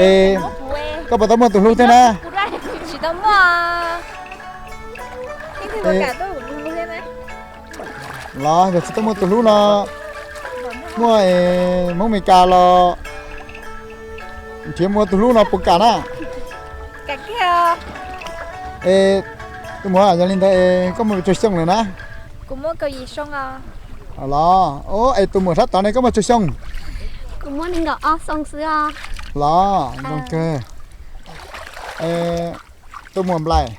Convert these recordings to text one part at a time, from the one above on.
Koj puas tau muaj tus hlub thiab na? Tsis tau muaj. Los yog tsis tau muaj tus hlub no, muaj Hmoob Amelikas los nrhiav muaj tus hlub no puas kam na? Es tus muam, yog li ntawd es koj muaj pes tsawg xyoo lawm na? Los, es tus muam sab tod ne koj muaj tsawg xyoo? Los, zoo kawg. Tus muam Nplaim,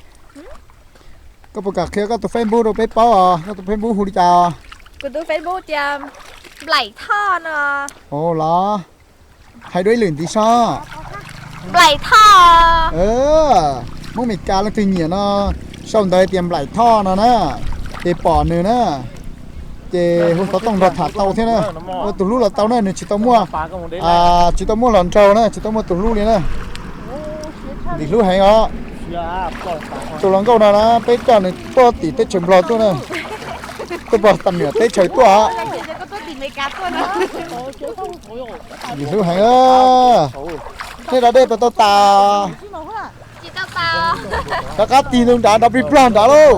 koj puas kam qhia koj tus Facebook rau peb paub os? Koj tus Facebook hu li cas? Kuv tus Facebook tias Nplaim Thoj no. Los, hais dua ib lwm ntiv so. Nplaim Thoj. Hmoob Amelikas leej twg nyiam no, sau ntawv tias Nplaim Thoj no na, ces pom nws na, ces hu xov tooj nrog tham tau thiab na. Ua tus hlub los tau na, nws tsis tau muaj, tsis tau muaj hluas nraug na, tsis tau muaj tus hlub li na. Ntim hlub heev os. Tus hluas nkauj no na peb coj nws puag tim teb chaws Nplog tuaj na, tuaj puag tam niam teb chaws tuaj. Ntim hlub heev. Nej da dej puas tau tas? Rov qab tig ntug nrad nrov plig plag nrad lauj.